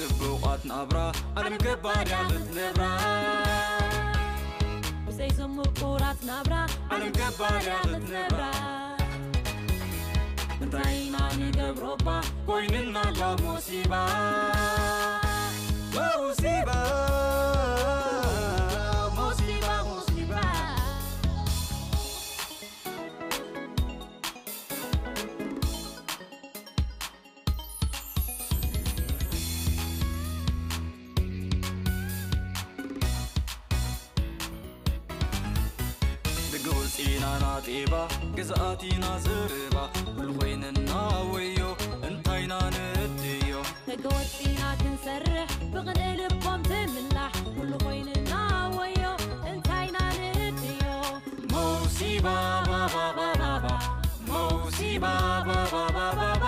ጽቡቓት ናብራ ዓለም ገባር እያ ክትነብራ። ብዘይ ዝምቁራት ናብራ ዓለም ገባር እያ ክትነብራ። እንታይ ኢና ንገብሮ እባ ኮይንና ኣሎ ሙሲባ። ሙሲባ፣ ሙሲባ፣ ሙሲባ። ደገ ወፂና ናጤባ ግዝኣት ኢና ዘረባ። ኩሉ ኮይንና ወዮ እንታይ ኢና ንእድዮ። ደገ ወፂና ክንሰርሕ ብቕንኢ ልቦም ትምላሕ። ኩሉ ኮይንና ወዮ እንታይ ኢና ንእድዮ። ሙሲባ ባባባባባ፣ ሙሲባ ባባባባባ፣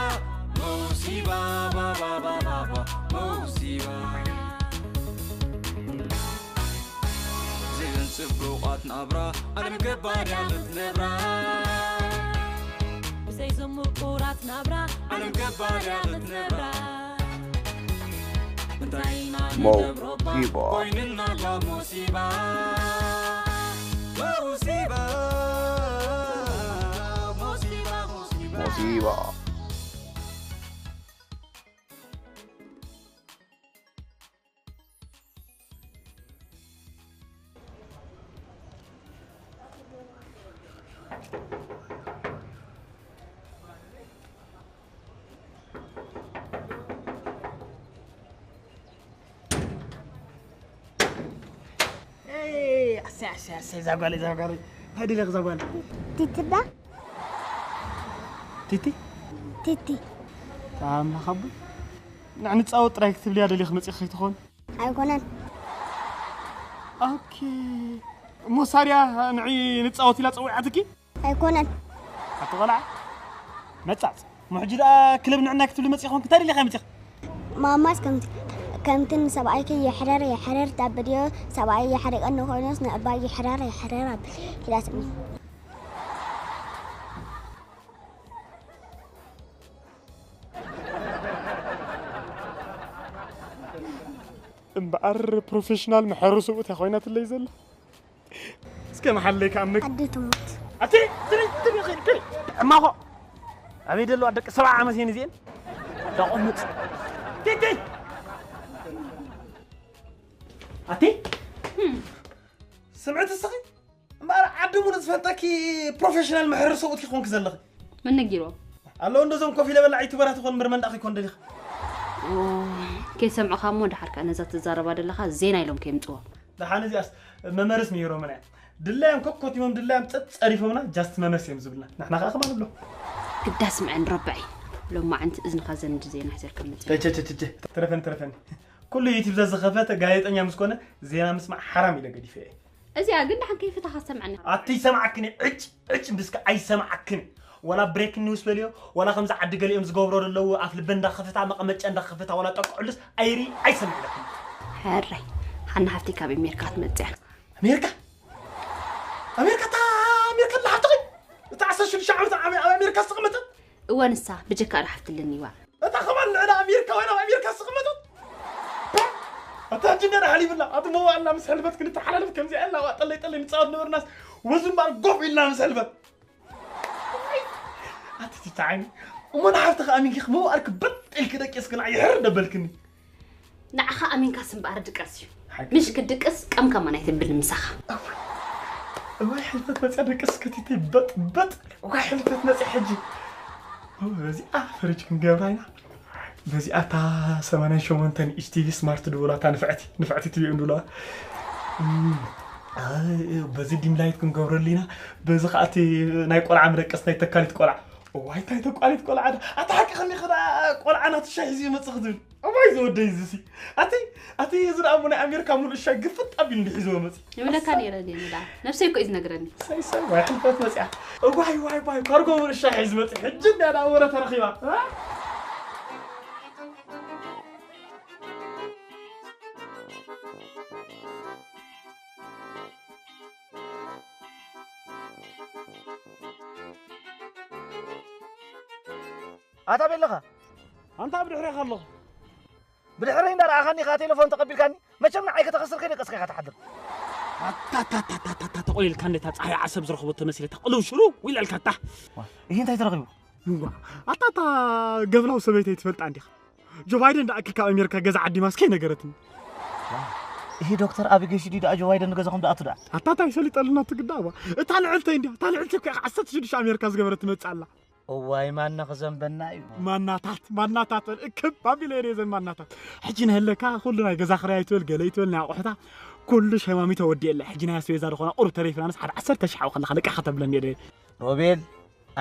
ሙሲባ ባባባባባ፣ ሙሲባ። ብዘይን ጽቡቓት ናብራ ዓለም ገባር እያ ክትነብራ። ብዘይ ዝምቁራት ናብራ ዓለም ገባር እያ ክትነብራ። እንታይ ኢና ንገብሮ እባ ሞሲባ። ኮይንና ላ ሞሲባ። ሞሲባ፣ ሞሲባ፣ ሞሲባ። ሞሲባ። ኤይ፣ ኣሰይ፣ ኣሰይ፣ ኣሰይ፣ እዛ ጓለይ፣ እዛ ጓለይ። እንታይ ደሊኺ እዛ ጓል? ቲቲ ዳ? ቲቲ? ቲቲ። ኣምላኽ ኣቦይ። ንዕ ንጻወት ጥራይ ክትብልያ ደሊኺ መጺኺ ከይትኾን? ኣይኮነን። ኦኬ። እሞ ሳርያ ንዒ ንጻወት ኢላ ጸዊዓትኪ? ኣይኮነን። ኣቲ ቆልዓ፣ መጻጽ። እሞ ሕጂ ደኣ ክለብ ንዕና ክትብሊ መጺኺ ኮንኪ፣ እንታይ ደሊኺ መጺኺ? ማማስ ከምቲ፣ ከምቲ ንሰብኣይኪ ይሕረር፣ ይሕረር፣ እታ ቪድዮ ሰብኣይ ይሓርቀኒ ኮይኑስ ንዕባይ ይሕረር፣ ይሕረር ኣብል ኢላ ስሚ። እምበኣር ፕሮፌሽናል መሐሪ ሰብኡት እያ ኮይናትለይ ዘላ። እስከ መሓለይ ከኣምክ። ኣደ ትሙት። ኣቲ፣ ትሪ፣ ትሪ፣ ትሪ፣ ትሪ። ዕማኾ። ኣበይ ደለዋ ደቂ ሰብዓ ዓመት እየን እዚኤን? ዳቆምጽ። ቲ፣ ቲ። ኣቲ? ስምዕቲ እስኺ? እምበኣር ዓዲ ሙሉእ ዝፈልጠኪ ፕሮፌሽናል መሐሪ ሰብኡት ኢኺ ኮንኪ ዘለኺ። መን ነጊርዎ? ኣለዉ እንደዞም ኮፍ ኢለ በላዕ ዩቱበራት ይኾን ምርመንዳ ኺኮን ደሊኻ? ኦ፣ ከይሰምዑኻ እሞ ደሓር ከኣ ነዛ ትዛረባ ደለኻ ዜና ኢሎም ከየምጽዎ። ደሓን እዚኣስ መመርስ ነይሮምና እዮም። ድላዮም ኮኮቲሞም ድላዮም ጸ-፣ ጸሪፎምና ጃስት መመርስ እዮም ዝብልና። ንሕና ከኣ ከማን ንብሎ። ግዳ ስምዐን ረባዒ። ሎማዓንቲ እዝንኻ ዘንድ ዜና ሒዘልካ መጺኣ። ቸ፣ ቸ፣ ቸ፣ ቸ። ትረፈኒ፣ ትረፈኒ። ኩሉ ዩቲብ ዘዝኸፈተ ጋዜጠኛ ምስ ኮነ ዜና ምስማዕ ሓራም ኢለ ገዲፈ እየ። እዚኣ ግን ደሓን ከይፈታኻ ሰምዐኒ። ኣቲ ይሰምዓክን እየ፣ ዕጭ፣ ዕጭ ምስከ ኣይሰምዓክን። ዋላ ብሬክ ኒውስ በልዮ፣ ዋላ ከምዚ ዓዲ ገሊኦም ዝገብሮ ዘለዉ ኣፍ ልበ እንዳኸፈታ፣ መቐመጨ እንዳኸፈታ፣ ዋላ ጠቅዕሉስ ኣይሪ ኣይሰምዕለክን። ሕራይ፣ ሓና ሓፍተይ ካብ ኣሜሪካ ክትመጽእ እያ። ኣሜሪካ? ኣሜሪካ፣ እታ ኣሜሪካ ኣላ ሓፍትኺ? እታ ዓሰርተ ሽዱሽተ ዓመት ኣብ፣ ኣብ ኣሜሪካ ዝተቐመጠት? እወ፣ ንሳ፣ ብጀካ እዳ ሓፍቲ ኣለኒ፣ ዋእ። እታ ኸማን ንዕና ኣሜሪካውያን ኣብ ኣሜሪካ ዝተቐመጠት? እታ ጅነር ሓሊብላ፣ ኣቲ መዋእላ ምስ ሕልፈት ክንተሓላለፍ ከምዚኣ ኣላ፣ ዋእ፣ ጠለይ ጠለይ ንጻወት ነበርናስ፣ ወዙ እምበኣር ጎፍ ኢልና ምስ ሕልፈት። ኣቲ ትብዓኒ፣ እሞ ንሓፍትኺ ኣሚንኪ መዋእልኪ በጥ ኢልኪ ደቂስኪ ንዓ ይሕር ደበልክኒ። ንዓኻ ኣሚንካስ እምበኣር ድቀስ እዩ። ሓቂ። ምሽ ክድቅስ ቀም ከማን ኣይትብል ምሳኻ። እዋይ፣ እዋይ፣ ሕልፈት መጽያ ደቅስ ከቲተይ በጥ፣ በጥ። እዋይ፣ ሕልፈት መጽያ ሕጂ። ኦ፣ በዚኣ ፍሪጅ ክንገብራ ኢና። በዚኣ እታ ሰማንያን ሸሞንተን ኢች ቲ ቪ ስማርት ድውላ፣ እታ ንፍዕቲ፣ ንፍዕቲ ቲ ቪ እዮም ድውላ። እም፣ ኣይ፣ በዚ ዲም ላይት ክንገብረሉ ኢና። በዚ ኸኣ እቲ ናይ ቆልዓ መደቀስ፣ ናይ ተካሊት ቆልዓ። እዋይ፣ እንታይ ተቋሊት ቆልዓ ዳ። ኣታ ሓቂ ከኒ ኸዳ ቆልዓ ናቱ ሻሂ ሒዙ ይመጽእ ክትብል። እዋይ ዝወደይ ዝሲ። ኣቲ፣ ኣቲ እዚ ደኣ እሞ ናይ ኣሜሪካ ሙሉእ ሻሂ ግፍጥ ኣቢሉ እንዲሒዝዎ መጺ። ይብለካ ነይረ ድየ ንዳ። ነብሰይ እኮ እዩ ዝነግረኒ። ሳይ፣ ሳይ፣ ዋይ ሕልፈት መጺኣ። እዋይ፣ ዋይ፣ ዋይ፣ ካርጎ ሙሉእ ሻሂ ሒዙ መጺ። ሕጂ እንድያ ደኣ ወረ ተረኺባ። እ? ኣታ ቤለኻ? ኣንታ ኣብ ድሕሬኻ ኣለኹ። ብድሕረይ እንዳረኣኻኒ ከኣ ቴሌፎን ተቐቢልካኒ፣ መቸም ንዓይ ከተኸስር ከይደቀስካ ኢኻ ትሓድር። ኣታ፣ ኣታ፣ ኣታ፣ ኣታ፣ ኣታ፣ ተቖሊልካ እንዴታ ጸሓይ ዓሰብ ዝረኽቦ ተመሲለ፣ እታ ቅልው ሽሉ ኢለልካ ኣታ። ዋ፣ ይሄ እንታይ ተረኺቡ? እዋ፣ ኣታ፣ ኣታ፣ ገብላው ሰበይተይ ትፈልጣ እንዲኻ። ጆ ባይደን ደኣ እኪ ካብ ኣሜሪካ ገዛ ዓዲማ እስከ ነገረትኒ። ዋ፣ ይሄ ዶክተር ኣቢ ገሺ ድዩ ደኣ ጆ ባይደን ንገዛኹም ደኣ ትደኣ? ኣታ፣ እንታይ ሰሊጠልና ትግዳ፣ እዋ። እታ ልዕልተይ እንዲያ፣ እታ ልዕልተይ እኮ ኢኻ ዓሰርተ ሽዱሽተ ኣሜሪካ ዝገበረት ትመጽእ ኣላ። እዋይ፣ ማና ክዘንበና እዩ። ማናታት፣ ማናታት በል፣ እክብ ኣቢለ እየ ዘን ማናታት። ሕጂ ንህለካ፣ ኩሉ ናይ ገዛ ክራይ ኣይትበል፣ ገለ ኣይትበል፣ ናይ ኣቑሑታ፣ ኩሉ ሸማሚት ተወዲኤለ። ሕጂ ናይ ኣስቤዛ ዝኾና ቁሩብ ተሪፍናንስ፣ ሓደ ዓሰርተ ሺሕ ኣብኡ ከለኻ፣ ልቃ ከተብለኒ እየ። ሮቤል፣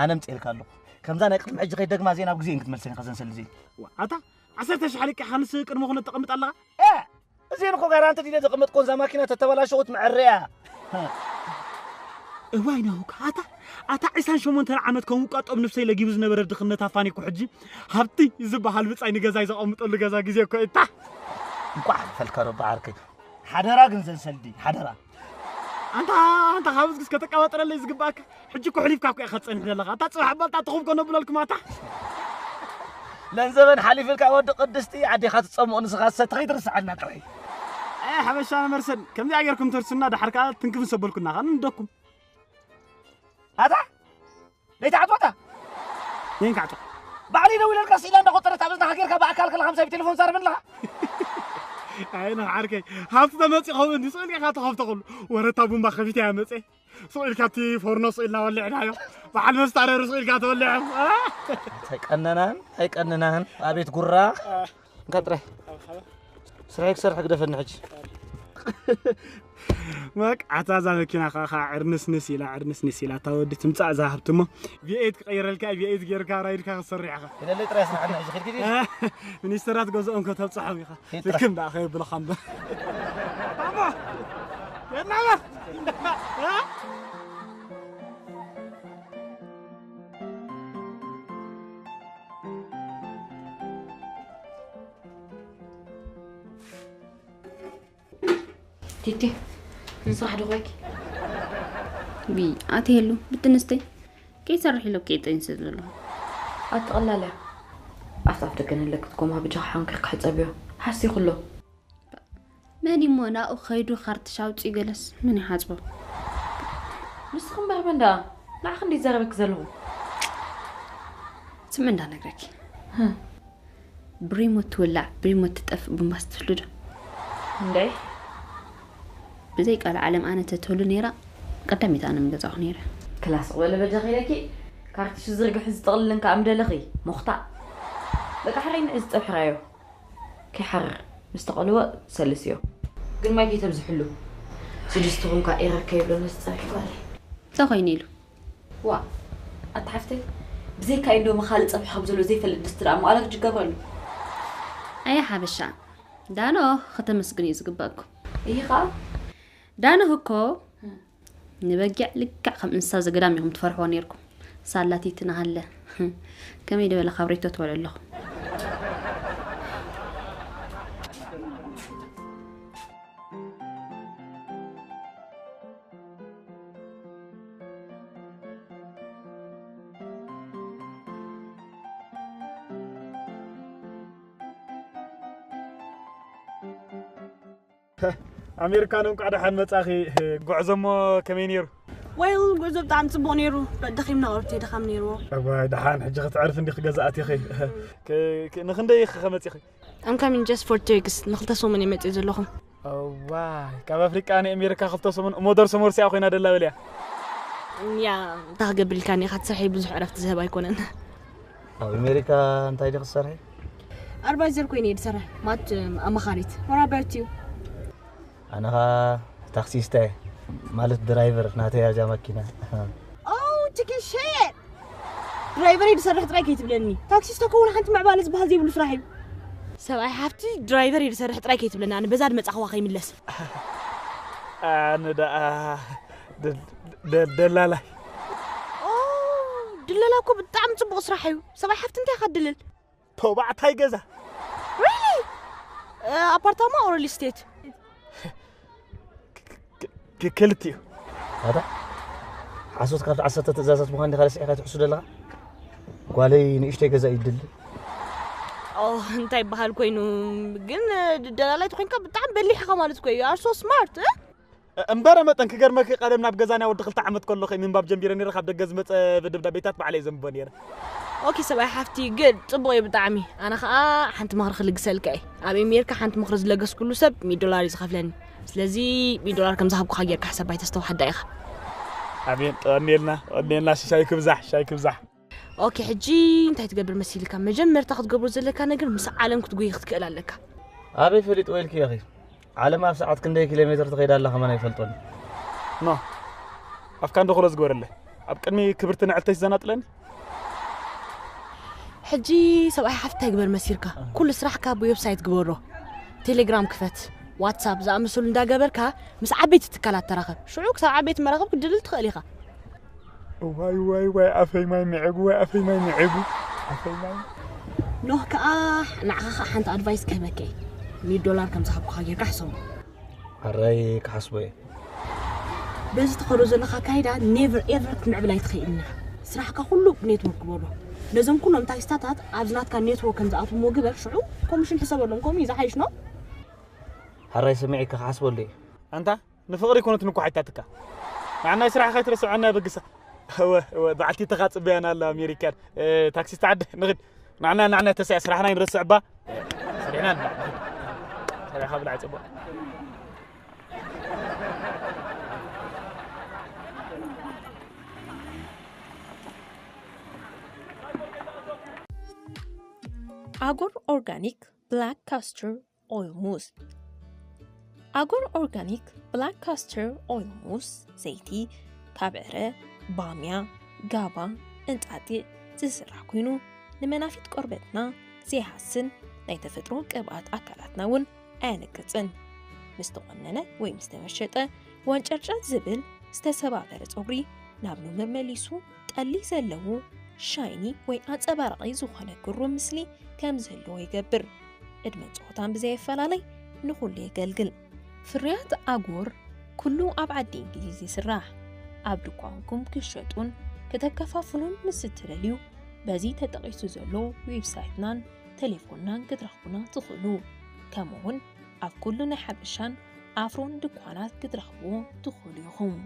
ኣነ ምጽኤልካ ኣለኹ። ከምዛ ናይ ቅድሚ ሕጂ ከይደግማ ዜና ኣብ ግዜ ክትመልሰኒ ከዘን ሰልዚ። ዋ፣ ኣታ፣ ዓሰርተ ሺሕ ልቃ ንስ ቅድሚ ኩነት ተቐምጥ ኣለኻ? እ፣ እዚኤን እኮ ጋራንቲ ዲለ ዘቐመጥኮን እዛ ማኪና ተተበላሸወት መዐረያ። እዋይ ናውካ፣ ኣታ፣ ኣታ ዕስራን ሸሞንተን ዓመት ከም ውቃጦም ንብሰይ ለጊቡ ዝነበረ ድኽነት ኣፋኒኩ ሕጂ ሃብቲ ዝበሃል ብጻይ ንገዛይ ዘቐምጠሉ ገዛ ግዜ እኮ እታ። እንቋዕ ሓለፈልካ ረቢ ዓርከይ። ሓደራ ግን ዘንሰልዲ፣ ሓደራ። ኣንታ፣ ኣንታ ካብ ዝግስ ከተቀባጥረለይ ዝግባእካ። ሕጂ እኮ ሕሊፍካ እኮ ኢኻ ትጸንሕ ዘለኻ። ኣታ ጽባሕ ባልታ ትኹም ኮነ ብለልኩም ኣታ። ለንዘበን ሓሊፍልካ ወዲ ቅድስቲ ዓዴኻ ትጸምኦ ንስኻ ሰተኸይ ትርስዓልና ጥራይ። ኣይ ሓበሻ መርሰን፣ ከምዚኣ ጌርኩም ተርሱና ደሓር ከኣ ትንክፍን ሰበልኩና ኸኣ ንደኩም። ኣታ? ለይታ ዓጽዋታ? ነይን ካዕጾ። ባዕለይ ደው ኢለልካ ስኢላ እንዳቆጸረት ኣብ እዝናኻ ጌርካ ብኣካል ከለኻ ምሳይ ብቴሌፎን ዛረብ ኣለኻ? ኣይ፣ ንዓርከይ፣ ሃብቲ ተመጺእ ኸውን እንዲ ስቕ ኢልካ ኢኻ ተኸፍቶ ኩሉ። ወረታ ቡምባ ከፊተ እያ መጸ። ስቕ ኢልካ እቲ ፎርኖ ስቕ ኢልና ወሊዕናዮ። በዓል መስታረሪ ስቕ ኢልካ ተወሊዖም። አ? ኣይቀነናን፣ ኣይቀነናን። ኣቤት ጉራ። እንካ ጥራይ። ስራይ ክሰርሕ ግደፈኒ ሕጂ። መቅ ዓታ እዛ መኪና ኸዓ ዕርንስንስ ኢላ፣ ዕርንስንስ ኢላ። እታ ወዲ ትምጻእ እዛ ሃብቲ እሞ፣ ቪ ኤይት ክቐይረልካ፣ ቪ ኤይት ጌርካ ራይድካ ክትሰርሕ ኢኻ። ግደለይ ጥራይ ስራሕና ሕጂ ኪድ ኪድ። ሚኒስተራት ገዝኦም ከተብጽሖም ኢኻ። ሂድ ጥራይ። ልክም ደኣ ከየብለኻ እምበር። ኣቦ! የናበር! ቲቲ፣ ስራሕ ዶ ኮይኪ? ቢ፣ ኣትየሉ፣ ብትንስተይ። ከይሰርሕ ኢለ ከይጠንስ ዘለኹ። ኣትቕላልያ። ኣፍቲ ኣፍ ደገ ንለክት ኮማ ብጃኻ ሓንኪ ክሕጸብዮ። ሓሲኹ ኣሎ። መን እሞ ናኡ ከይዱ ካርትሽ ኣውጺኡ ገለስ መን ይሓጽቦ? ንስኺ እምበር መን ደኣ? ንዓኺ እንድዩ ዝዛረበኪ ዘለኹ። ስምዒ እንዳነግረኪ። ህ። ብሪሞት ትውላዕ፣ ብሪሞት ትጠፍእ ቡምባ ስትፍልዶ? እንዴ? ብዘይ ቃል ዓለም ኣነ ተትህሉ ነይራ፣ ቀዳሚት ኣነ ምገዛኹ ነይረ። ክላስ በለ በጃኺ ኢለኪ፣ ካርትሽ ዝርግሕ ዝጥቕልልን ከኣ ምደለኺ፣ ሞኽታ። በቃ ሕራይ ንእዝ ጸብሕራዮ። ከይሓርር ምስ ተቐልወ ሰልስዮ። ግን ማይ ከይተብዝሕሉ። ስድስትኹም ከኣ ኤረር ከይብሎ ነዚ ጸብሒ ጓለይ። እንታይ ኮይኑ ኢሉ? ዋ፣ ኣታ ሓፍተይ፣ ብዘይካ ኢንዶሚ ካልእ ጸብሒ ከም ዘሎ ዘይፈልጥ ድስቲ ደኣ እሞ ኣለርጂ ይገብረሉ። ኣየ ሓበሻ፣ ዳኖ ከተመስግን እዩ ዝግበኣኩም። ይህ ኸኣ? ዳኖ እኮ ንበጊዕ ልክዕ ከም እንስሳ ዘገዳም ኢኹም ትፈርሕዎ ነይርኩም። ሳላቲት እናሃለ ከመይ ዝበለ ካብሬቶ ትበልዑ ኣለኹም። ኣሜሪካን እንቋዕ ደሓን መጻኺ። ጉዕዞ እሞ ከመይ ነይሩ? ዌል፣ ጉዕዞ ብጣዕሚ ጽቡቕ ነይሩ። ደኺምና፣ ኦርቴ ድኻም ነይርዎ። እዋይ፣ ደሓን ሕጂ ክትዕርፊ እንዲኺ ገዛ ኣቲኺ። ክ-፣ ክ-፣ ንኽንደይ ኢኺ ከመጺኺ? I'm coming just for two weeks። ንኽልተ ሰሙን እየ መጽእ ዘለኹ። እዋይ፣ ካብ ኣፍሪቃ ንኣሜሪካ ክልተ ሰሙን እሞ ደርሶ ሞርሲኣ ኮይና ደላ በልያ። ያ፣ እንታይ ክገብር ኢልካኒ ኢኻ፣ እቲ ስርሐይ ብዙሕ ዕረፍቲ ዝህብ ኣይኮነን። ኣብ ኣሜሪካ እንታይ ዲኺ ትሰርሒ? ኣድቫይዘር ኮይነ እየ ዝሰርሕ፣ ማለት ኣማኻሪት። What about you? ኣነ ኸኣ ታክሲስታ እየ፣ ማለት ድራይቨር ናተይ ኣብዛ መኪና። Oh, chicken shit! ድራይቨር እየ ዝሰርሕ ጥራይ ከይትብለኒ። ታክሲስታ ከውን ሓንቲ ምዕባለ ዝበሃል ዘይብሉ ስራሕ እዩ። ሰብኣይ ሓፍቲ ድራይቨር እየ ዝሰርሕ ጥራይ ከይትብለኒ፣ ኣነ በዛ ዝመጻኽዋ ከይምለስ። ኣነ ደኣ ደ-፣ ደ-፣ ደላላይ። ኦ፣ ድለላ እኮ ብጣዕሚ ጽቡቕ ስራሕ እዩ። ሰብኣይ ሓፍቲ እንታይ ኢኻ ትድልል? ተባዕታይ ገዛ። Really? እ፣ ኣፓርታማ or real estate? ክ-፣ ክ-፣ ክልቲኡ። ኣታ፣ ሓሶት ካብቲ ዓሰርተ ትእዛዛት ምዃን ዲኻ ረሲዕካ ትሕሱ ዘለኻ? ጓለይ ንእሽተይ ገዛ እዩ ድሊ። ኦ፣ ኦ እንታይ ይበሃል ኮይኑ ግን ደላላይ ተኮንካ ብጣዕሚ በሊሕኻ ማለት እኮ እዩ። You are so smart. እምበረ መጠን ክገርመኪ ቀደም ናብ ገዛና ወዲ ክልተ ዓመት ከለኹ ምንባብ ጀሚረ ነይረ። ካብ ደገ ዝመፀ ደብዳቤታት ባዕለይ ዘንብቦ ነይረ። ኦኬ ሰብኣይ ሓፍቲ ግን ፅቡቕ እዩ ብጣዕሚ። ኣነ ከዓ ሓንቲ ምኽሪ ክልግሰልካ እየ። ኣብ ኣሜሪካ ሓንቲ ምኽሪ ዝለገስኩሉ ሰብ ሚእቲ ዶላር እዩ ዝኸፍለኒ። ስለዚ ሚእቲ ዶላር ከም ዝሃብኩኻ ጌርካ ሕሰብ ኣይተስተውሓዳ ኢኻ። ኣሜን። ቀኒልና ቀኒልና። ሻይ ክብዛሕ ሻይ ክብዛሕ። ኦኬ ሕጂ እንታይ ትገብር መሲልካ? መጀመርታ ክትገብሮ ዘለካ ነገር ምስ ዓለም ክትጉይ ክትክእል ኣለካ። ኣበይ ፈሊጥዎ ኢልኪ ኢኺ? ዓለም ኣብ ሰዓት ክንደይ ኪሎ ሜትር ትኸይድ ኣላ ከማን ኣይፈልጦን። ኖ ኣፍካ እንዶ ክሎ ዝግበረለ። ኣብ ቅድሚ ክብርቲ ንዕልተይ ዘናጥለኒ። ሕጂ ሰብኣይ ሓፍታይ ግበር መሲርካ ኩሉ ስራሕካ ብዌብሳይት ግበሮ። ቴሌግራም ክፈት፣ ዋትሳፕ ዝኣመሰሉ እንዳገበርካ ምስ ዓበይቲ ትካላት ተራኸብ። ሽዑ ክሳብ ዓበይቲ መራኸብ ክትድልል ትኽእል ኢኻ። ዋይ ዋይ ዋይ ኣፈይ ማይ ምዕጉ ዋይ ኣፈይ ማይ ምዕጉ ኣፈይ ማይ። ኖህ ከዓ ንዓኻ ከዓ ሓንቲ ኣድቫይስ ክህበካ እየ። ሚእቲ ዶላር ከም ዝሃብኩኻ ጌርካ ሕሰቦ። ኣራይ ክሓስቦ እየ። በዚ ትኸዶ ዘለኻ ኣካይዳ ኔቨር ኤቨር ክትምዕብል ኣይትኽእልን ኢኻ። ስራሕካ ኩሉ ብኔትወርክ ግበሮ። ነዞም ኩሎም ታይስታታት ኣብዚ ናትካ ኔትወርክ ከም ዝኣትውዎ ግበር። ሽዑ ኮሚሽን ሕሰበሎም። ከምኡ እዩ ዝሓይሽ ኖ። ሓራይ ሰሚዐካ ክሓስበሉ እዩ። ኣንታ ንፍቕሪ ይኮነት ንኳ ሓይታትካ። ንዓናይ ስራሕኻ ኣይትረስዐና በግሳ። እወ እወ በዓልቲ ተኻጽበያና ኣላ ኣሜሪካን። ታክሲ ተዓደ ንኽድ። ንዓና ንዓና ተስያ ስራሕና ይንረስዕ እባ። ሰሪሕና ንብላ። ሰሪሕኻ ብላዕ ጽቡቕ። ኣጎር ኦርጋኒክ ብላክ ካስተር ኦይል ሙስ። ኣጎር ኦርጋኒክ ብላክ ካስተር ኦይል ሙስ ዘይቲ ካብ ዕረ፣ ባምያ፣ ጋባ፣ እንጣጢዕ ዝስራሕ ኮይኑ ንመናፊት ቆርበትና ዘይሃስን ናይ ተፈጥሮ ቅብኣት ኣካላትና እውን ኣየንቅፅን። ምስ ተቆነነ ወይ ምስ ተመሸጠ ወንጨርጨር ዝብል ዝተሰባበረ ፀጉሪ ናብ ኑመር መሊሱ ጠሊ ዘለዎ ሻይኒ ወይ ኣንፀባራቒ ዝኾነ ግሩም ምስሊ ከም ዝህልዎ ይገብር። ዕድመን ፆታን ብዘየፈላለይ ንኹሉ የገልግል። ፍርያት ኣጎር ኩሉ ኣብ ዓዲ እንግሊዝ ይስራሕ። ኣብ ድኳንኩም ክሸጡን ከተከፋፍሉን ምስ እትደልዩ በዚ ተጠቒሱ ዘሎ ዌብሳይትናን ቴሌፎንናን ክትረኽቡና ትኽእሉ። ከምኡ እውን ኣብ ኩሉ ናይ ሓበሻን ኣፍሮን ድኳናት ክትረኽብዎ ትኽእሉ ኢኹም።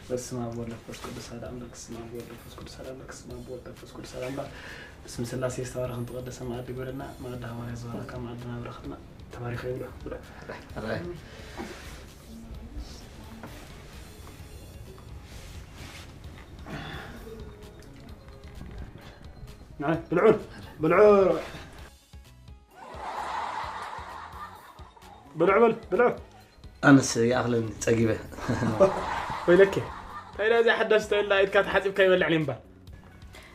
በስመ አብ ወወልድ ወመንፈስ ቅዱስ አሐዱ አምላክ። በስመ አብ ወወልድ ወመንፈስ ቅዱስ አሐዱ አምላክ። በስመ አብ ወወልድ ወመንፈስ ቅዱስ አሐዱ አምላክ። በስመ ስላሴ ዝተባረከ ዝተቀደሰ መኣዲ ግበረልና። መኣዲ ሃዋርያ ዝበረካ መኣዲ ናብረክትና ተባሪከ ይብሎ። ብልዑ ብልዑ ብልዑ በል ብልዑ። ኣነስ ይኣኽለኒ ጸጊበ። ወይለኪ እንታይ ዳ እዚኣ ሓዳሽ ተበላ ኢድካ ተሓጺብካ ይበልዕ እምበር።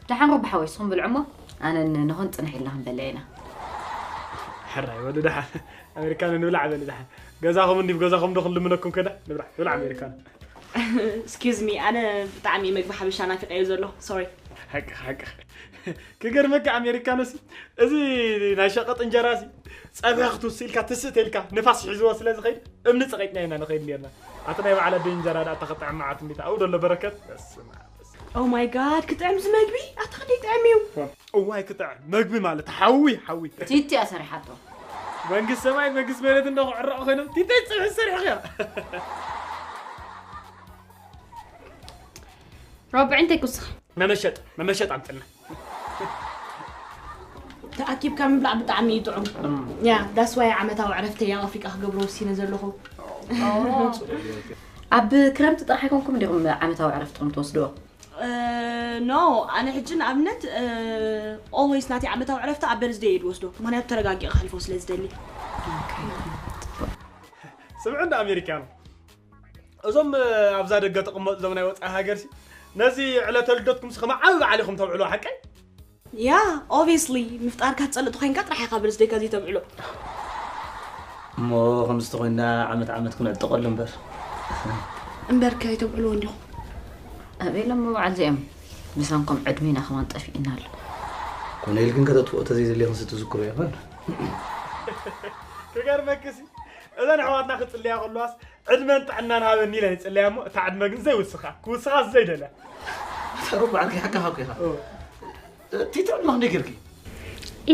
ደሓን ረቢ ሓወይ ንስኹም ብልዑ እሞ ኣነ ንኾን ጽንሕ ኢልና ክንበልዕ ኢና። ሕራይ ወዲ ደሓን ኣሜሪካን ንብላዕ በሊ ደሓን። ገዛኹም እንዲብ ገዛኹም ዶ ክንልምነኩም ከዳ ንብላዕ ንብላዕ ኣሜሪካን። Excuse me ኣነ ብጣዕሚ መግቢ ሓበሻ ናፊቀዮ ዘሎ። Sorry። ሓቂ ሓቂ። ክገርመካ ኣሜሪካኖሲ እዚ ናይ ሸቐጥ እንጀራ እዚ ጸብሒ ክትውስእ ኢልካ ትስእ ተልካ ንፋስ ሒዝዎ ስለ ዝኸይድ እምኒ ጸቒጥና ኢና ንኸይድ ነርና። ኣቲ ናይ በዓል ኣደይ እንጀራ ደኣ ተኸጥዕም መዓት እንዴት ኣብኡ ደሎ በረከት በስመ ኣብ። Oh my god ክጥዕም እዚ መግቢ ኣታ ክንደይ ጥዕም እዩ። እዋይ ክጥዕም መግቢ ማለት ሓዊ ሓዊ። ቲቲ እያ ሰሪሓቶ። መንግስቲ ሰማይ መንግስቲ መሬት እንዶ ክዕረቑ ኮይኖም ቲተይ ጽብሒ ሰሪሕኽያ። ረብዒ እንታይ ክውስኽ? መመሸጥ መመሸጥ ኣምጥልና። ተኣኪብካ ምብላዕ ብጣዕሚ እዩ ጥዑም። ያ that's why ዓመታዊ ዕረፍተይ ኣብ ኣፍሪቃ ክገብሮ ወሲነ ዘለኹ። ኣብ ክረምቲ ጥራሕ ኣይኮንኩም ዲኹም ዓመታዊ ዕረፍትኹም ትወስድዎ? ኖ፣ ኣነ ሕጂ ንኣብነት ኦልዌይስ ናተይ ዓመታዊ ዕረፍቲ ኣብ በርዝደይ እየ ዝወስዶ፣ ምክንያቱ ተረጋጊ ክሕልፎ ስለ ዝደሊ። ስምዑ እንደ ኣሜሪካኖ፣ እዞም ኣብዛ ደገ ተቐመጡ፣ እዞም ናይ ወፃኢ ሃገር ሲ ነዚ ዕለተ ልደትኩም ሲ ከም ዓቢ በዓል ኢኹም ተብዕሉ ሓቀይ? ያ፣ ኦብቪየስሊ ምፍጣርካ ትፀልእ ተኮይንካ ጥራሕ ኢካ በርዝደይካ ዘይተብዕሎ። እሞ ከምዚ ተኮይንና ዓመት ዓመት ክንዕጠቀሉ እምበር። እምበርከ ኣይተብዕልዎ እንዲኹም። ኣበይ ሎም በዓል እዚኦም ብሰንኮም ዕድሜና ከማን ጠፊእና ኣሎ። ኮነ ኢልክን ከተጥፍኦ ተዘይዘለኽን ስትዝክሮ ይኾን? ክገርመክሲ እዘን ኣሕዋትና ክፅልያ ከለዋስ ዕድመን ጥዕናን ሃበኒ ኢለን ይፅልያ እሞ እታ ዕድመ ግን ዘይውስኻ ክውስኻ ዘይደለ። ተሩ በዓልኪ ሓቃ ሓቁ ኢኻ። እቲ ትዕድመ ክንደይ ገይርኪ?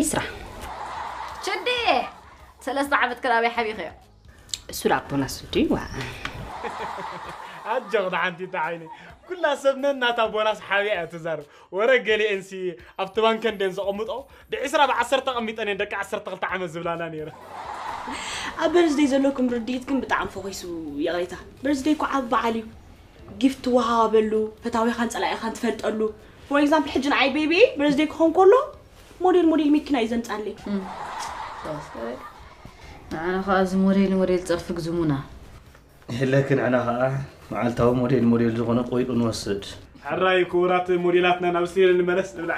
ኢስራ። ችዲ ሰለስተ ዓመት ክላበይ ሓቢኸዮ። እሱ ዳኣ ቦናስ ድዩ? ዋ። ኣጆኽ ደሓንቲ እታ ዓይነይ፣ ኩላ ሰብ ነናታ ቦናስ ሓቢኣ እያ ትዛረብ። ወረ ገሊኤንሲ ኣብቲ ባንከ እንድየን ዘቐምጦ ብዒስራ ብዓሰርተ ቀሚጠን እየን ደቂ ዓሰርተ ክልተ ዓመት ዝብላና ነይረ። ኣብ በርዝደይ ዘለኩም ርድኢት ግን ብጣዕሚ ፈኺሱ። ይቕሬታ፣ በርዝደይ እኮ ዓቢ በዓል እዩ። ጊፍት ትወሃሃበሉ፣ ፈታዊኻን ጸላኢኻን ትፈልጠሉ። ፎር ኤግዛምፕል ሕጂ ንዓይ ቤቢ በርዝደይ ክኾን ከሎ ሞዴል ሞዴል መኪና እዩ ዘምጻለይ። ንዓና ከዓ እዚ ሞዴል ሞዴል ጸርፊ ግዝሙና። ይሕለኪ ንዕና ከዓ መዓልታዊ ሞዴል ሞዴል ዝኾነ ቆይጡ ንወስድ። ሕራይ ክቡራት ሞዴላትና ናብ ስቴል ንመለስ ንብላ።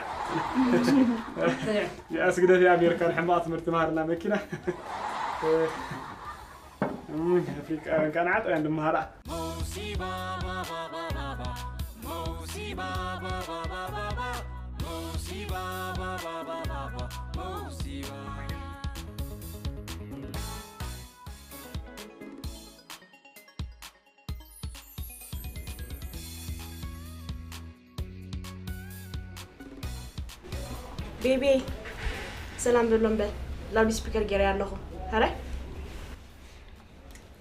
ያስግደት የኣሜሪካን ሕማቕ ትምህርቲ መሃርና መኪና ኣፍሪቃውያን ከዓ ንዓጥውያን ንመሃራ። ቤቢ ሰላም በሎ እምበር ላውድ ስፒከር ገይረ ኣለኹ። ሀራይ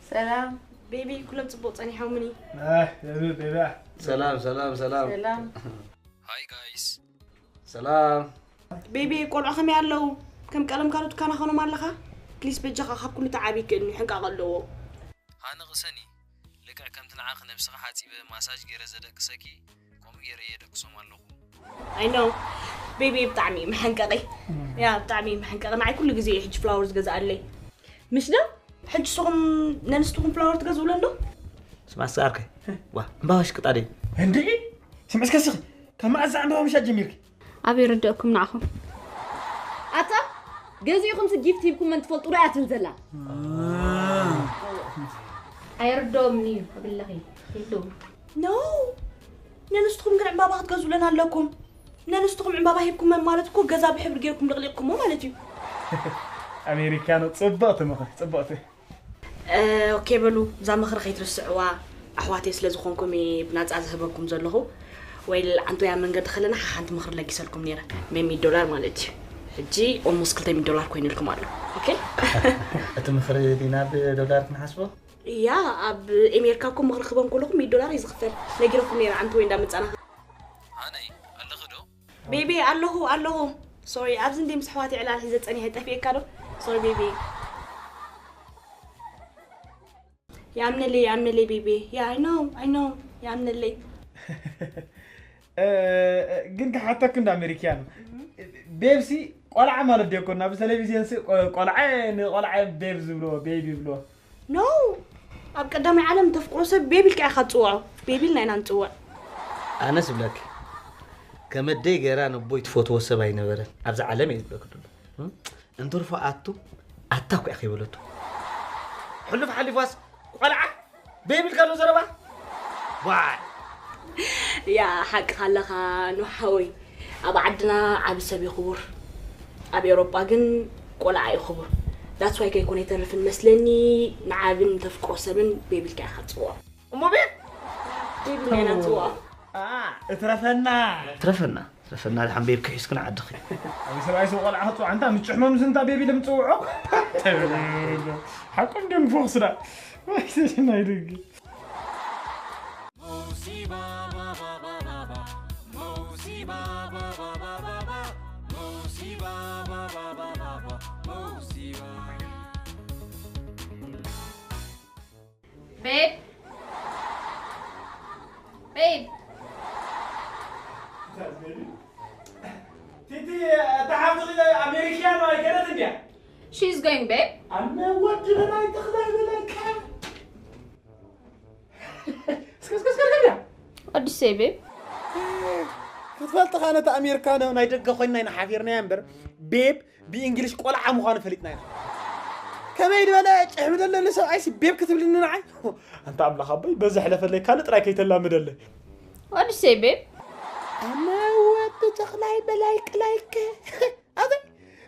ሰላም ቤቢ ኩሎም ጽቡቕ ጸኒሖምኒ። ቤቢ ሰላም ሰላም ሰላም። ሰላም Hi guys ሰላም ቤቢ ቆልዑ ከመይ ኣለዉ? ከም ቀለም ካልኦት ካና ኾኖም ኣለኻ? ፕሊስ በጃኻ ካብ ኩሉ ተዓብይ ክእልኒ ሕንቃቕ ኣለዎ። ሃንቕሰኒ ልክዕ ከምቲ ንዓኺ ነብስኺ ሓጺበ ማሳጅ ገይረ ዘደቅሰኪ ከምኡ ገይረ እየ ደቅሶም ኣለኹ። I know ቤቢ ብጣዕሚ እዩ መሐንቀቒ። ያ ብጣዕሚ እዩ መሐንቀቒ። ንዓይ ኩሉ ግዜ እዩ ሕጂ ፍላወር ዝገዝኣለይ። ምሽ ዶ? ሕጂ ንስኹም ነንስትኹም ፍላወር ትገዝኡለን ዶ? ስማዕ እስከ ዓርከይ ዋ እምባባ ሽቅጣ ደይ እንድዒ ስምዒ እስከ ስኺ ካብ መዓዝ ዕምባባ ምሻጥ ጀሚርኪ? ኣበይ ይርደእኩም ንዓኹም? ኣታ ገዚእኹምሲ ጊፍት ሂብኩም መን ትፈልጡ ዶ እያ ትብል ዘላ? ኣይርደኦምን እዩ ኣብለኺ ሂሉ ኖ ነንስትኹም ግን ዕምባባ ክትገዝኡለን ኣለኩም። ነንስትኹም ዕምባባ ሂብኩመን ማለት እኮ ገዛ ብሕብሪ ጌርኩም ልቕሊቕኩሞ ማለት እዩ። ኣሜሪካኖ ጽብቕቲ ምኽሪ ጽብቕቲ። ኦኬ በሉ እዛ ምኽሪ ከይትርስዕዋ ኣሕዋተይ ስለ ዝኾንኩም እየ ብናፃ ዝህበኩም ዘለኹ። ወይል ዓንቶያ መንገዲ ከለና ሓንቲ ምኽሪ ለጊሰልኩም ነይረ። መሚት ዶላር ማለት እዩ። ሕጂ ኦልሞስት ክልተ ሚት ዶላር ኮይኑልኩም ኣሎ። ኦኬ እቲ ምኽሪ ዲና ብዶላር ክንሓስቦ? ያ ኣብ ኤሜሪካ እኮ ምኽሪ ክበን ከለኹ ሚት ዶላር እዩ ዝኽፈል። ነጊረኩም ነይረ ዓንቶ ወይ እንዳመፃናኻ። ኣነይ ኣለኺ ዶ? ቤቢ ኣለኹ ኣለኹ። ሶሪ ኣብዚ እንደ ምስ ኣሕዋተይ ዕላል ሒዘ ፀኒሐ ጠፊኤካ ዶ? ሶሪ ቤቢ። ይኣምነለይ ይኣምነለይ ቤቢ። Yeah I know I know ይኣምነለይ። ግን ክሓተኩ እንዳ ኣሜሪክያ ነው። ቤብሲ ቆልዓ ማለት ድዮ ኮና ብቴሌቪዝዮን ሲ ቆልዓ ንቆልዓ ቤብ ዝብልዎ ቤቢ ይብልዎ። No ኣብ ቀዳማይ ዓለም ተፍቅሮ ሰብ ቤቢ ኢልካ ኢኻ ትፅውዖ። ቤቢ ኢልና ኢና ንፅውዕ። ኣነስ እብለኪ ከመደይ ገይራ ነቦይ ትፈትዎ ሰብ ኣይነበረን ኣብዛ ዓለም እየ ዝብለኪ ድሎ እንትርፎ ኣቱ ኣታ እኮ እያ ከይበለቶ ሕሉፍ ሓሊፋስ ቆልዓ ቤቢ ኢልካ ኣሎ ዘረባ ዋይ ያ ሓቅኻ ኣለኻ ኖህ ሓወይ። ኣብ ዓድና ዓቢ ሰብ እዩ ክቡር። ኣብ ኤውሮጳ ግን ቆልዓ እዩ ክቡር። That's why ከይኮነ ይተርፍን መስለኒ ንዓብን ተፍቅሮ ሰብን ቤቢ ኢልካ ኢኻ ትጽውዖ። እሞ ቤብ ቤቢ ኢልና ኢና ንጽውዖ። እትረፈና ትረፈና ትረፈና ድሓን ቤብኪ ሒዝክን ዓድኺ። ሰብኣይ ሰብ ቆልዓ ክፅውዓ እንታ ምጭሕ መምስ እንታ ቤቢ ኢለ ምፅውዖ። ሓቁ እንዲዮም ክፎኽስዳ ናይ ደግ Babe. Babe. ድበላይ ተኽላይ በላይካ። እስከ እስከ እስከ እስከ። ኣዲስ ቤብ። ክትፈልጥ ኸ ነቲ ኣሜሪካ ነ-፣ ናይ ደገ ኮይንና ኢና ሓፊርናያ እምበር፣ ቤብ ብእንግሊሽ ቆልዓ ምዃኑ ፈሊጥና ኢና። ከመይ ዝበለ ጭሕሚ ዘለኒ ሰብኣይሲ ቤብ ክትብልኒ ንዓይ? ኣንታ ኣምላኽ ኣቦይ፣ በዚ ሕለፈለይ፣ ካልእ ጥራይ ከይተላምደለይ። ኣዲስ ቤብ። ኣነ ወዲ ተኽላይ በላይ ቅላይከ። ኣበይ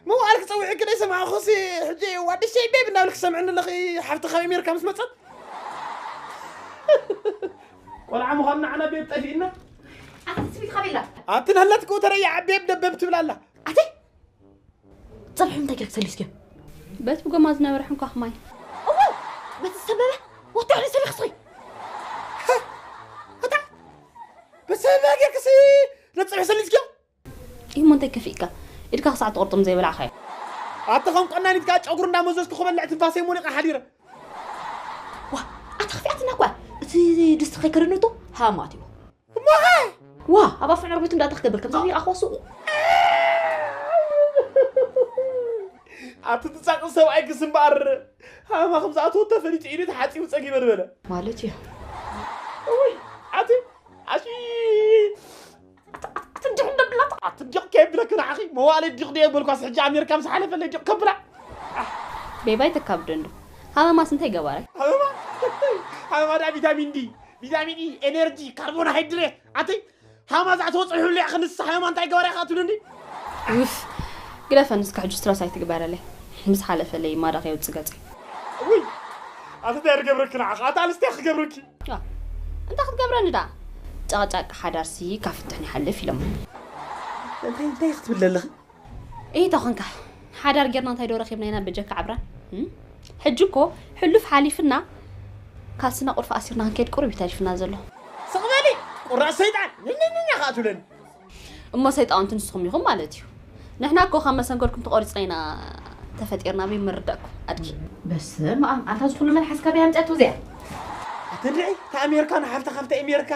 መዋል ክጸውዕኪ ደይ ሰማዕኹሲ፣ ሕጂ ዋዲ ሸይ ቤብ እናብልክ ሰምዕኒ ኣለኺ። ሓፍቲ ካብ ኣሜሪካ ምስ መጸት ቆልዓ ምዃንና ዓና ቤብ ጠፊእና። ኣታ ትስቢት ካበላ? ኣቲ ንህለት ክኡ ተረያ ቤብ ደበብ ትብላ ኣላ። ኣቲ ጸብሒ እንታይ ገርክ ሰሊስኪ? በቲ ብጎማ ዝነበረ ሕንኳኽ ማይ። እዎ፣ በቲ ዝሰበበ ወጥቶ ሕነ ሰሊኽስኺ። ኣታ በሰበበ ጌርክሲ ነጸብሒ ሰሊስኪዮ? እሞ እንታይ ከፊእካ? ኢድካ ክሳዕ ትቆርጦም ዘይበላዕኻዮ። ኣቲ ከም ቀናኒትካ ጨጉሪ እንዳመዘዝኩ ክበልዕ ትንፋሰይ ሞሊቐ ሓዲረ። ዋ፣ ኣታ ከፊኣትና እኳ። እቲ ድስቲ ከይከደነቶ ሃማት እዩ። እሞ ኸ? ዋ፣ ኣብ ኣፍንዕ ርቢቱ እንዳታ ክገብር ከም ዘሚቕ ኣኽዋ ሱቑ። ኣቲ ትጻቕ ሰብኣይ ክስ እምበኣር ሃማ ከም ዝኣተወ ተፈሊጡ ኢሉ ተሓጺቡ ጸጊበ ዝበለ። ማለት እዩ። እውይ፣ ኣቲ፣ ኣቲ፣ ኣቲ፣ ኣቲ እንዲኹም ደብላት። ኣቲ እንዲኹም ከየብለኪ ንዓኺ መዋእለ እንዲኹ ድየ በልኳስ ሕጂ ኣሜሪካ ምስ ሓለፈለይ እንዲኹ ከብላ። ቤባይ ተካብዶ እንዶ። ሃመማስ እንታይ ገባረ? ሃመማ? ሃመማ ደኣ ቪታሚን ዲ፣ ቪታሚን ኢ፣ ኤነርጂ፣ ካርቦንሃይድሬት። ኣቲ ሃማ ዛዕተወ ጽሑፍ ልዕ ክንስሓ ሃማ እንታይ ገባረ ኢኻ ትብልኒ? ውፍ፣ ግደፈኒ እስከ ሕጂ ስትረስ ኣይትግበረለይ። ምስ ሓለፈለይ ማዳ ከየውጽእ ገጸይ። ውይ፣ ኣቲ እንታይ ክገብረኪ ንዓኻ? ኣቲ ኣንስቲ ክገብረኪ? ዋ፣ እንታይ ክትገብረኒ ደኣ? ጨቕጫቂ ሓዳርሲ ካብ ፍትሕን ይሓልፍ ኢሎምኒ። እንታይ፣ እንታይ ክትብል ዘለኺ? እይ ተኾንካ፣ ሓዳር ጌርና እንታይ ዶ ረኺብና ኢና በጀካ ዓብራን? እም? ሕጂ እኮ ሕሉፍ ሓሊፍና፣ ካልስና ቁልፊ ኣሲርና ክንከይድ ቁሩብ እዩ ተሪፍና ዘሎ። ስቕ በሊ፣ ቁራጽ ሰይጣን፣ ንንንኛ ኸኣ ትብለኒ። እሞ ሰይጣውንቲ ንስኹም ኢኹም ማለት እዩ። ንሕና እኮ ካብ መሰንገልኩም ተቖሪጽና ኢና ተፈጢርና፣ በይ ምርዳእኩም ኣድጊ። በስመ ኣብ፣ ኣንታ እዚ ኩሉ መልሓስ ካበይ ኣምጺኣቶ እዚኣ? ኣቲ ንርኢ፣ እታ ኣሜሪካ ንሓፍታ ካብታ ኣሜሪካ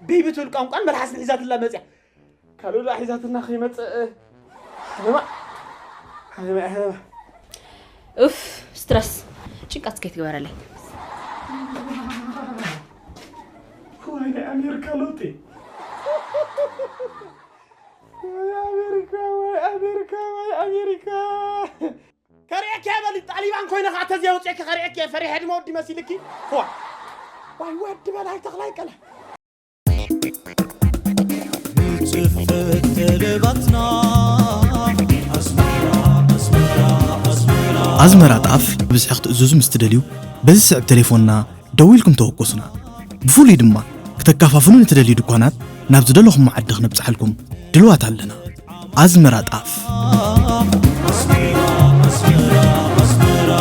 ቤቢ ትብል ቋንቋን መልሓስን ሒዛትላ መጽያ። ካልእ ዶ ሒዛትና ከይመጽእ? ሓመማ። ሓመማ፣ ሓመማ። ኡፍ፣ ስትረስ። ጭንቀት ከይትግበረለይ። ወይ ናይ ኣሜሪካ ለውጢ። ወይ ኣሜሪካ፣ ወይ ኣሜሪካ፣ ወይ ኣሜሪካ። ከርእየኪ እየ በሊ፣ ጣሊባን ኮይነ ኸዓ ተዝየውፅየኪ ከርእየኪ እየ፣ ፈሪሐ ድማ ወዲ መሲልኪ። ዋ። ዋይ ወዲ በላይ ተኽላይ ቀለ። ንጽሕፈት ጠለባትና ኣስመራ፣ ኣስመራ፣ ኣስመራ። ኣዝመራ ጣፍ ብዝሒ ክትእዝዙ ምስ ትደልዩ፣ በዚ ስዕብ ቴሌፎንና ደዊልኩም ተወከሱና። ብፍሉይ ድማ፣ ክተካፋፍሉ ንትደልዩ ድኳናት ናብ ዝደለኹሞ ዓዲ ክነብጽሓልኩም ድልዋት ኣለና። ኣዝመራ ጣፍ። ኣስመራ፣ ኣስመራ፣ ኣስመራ።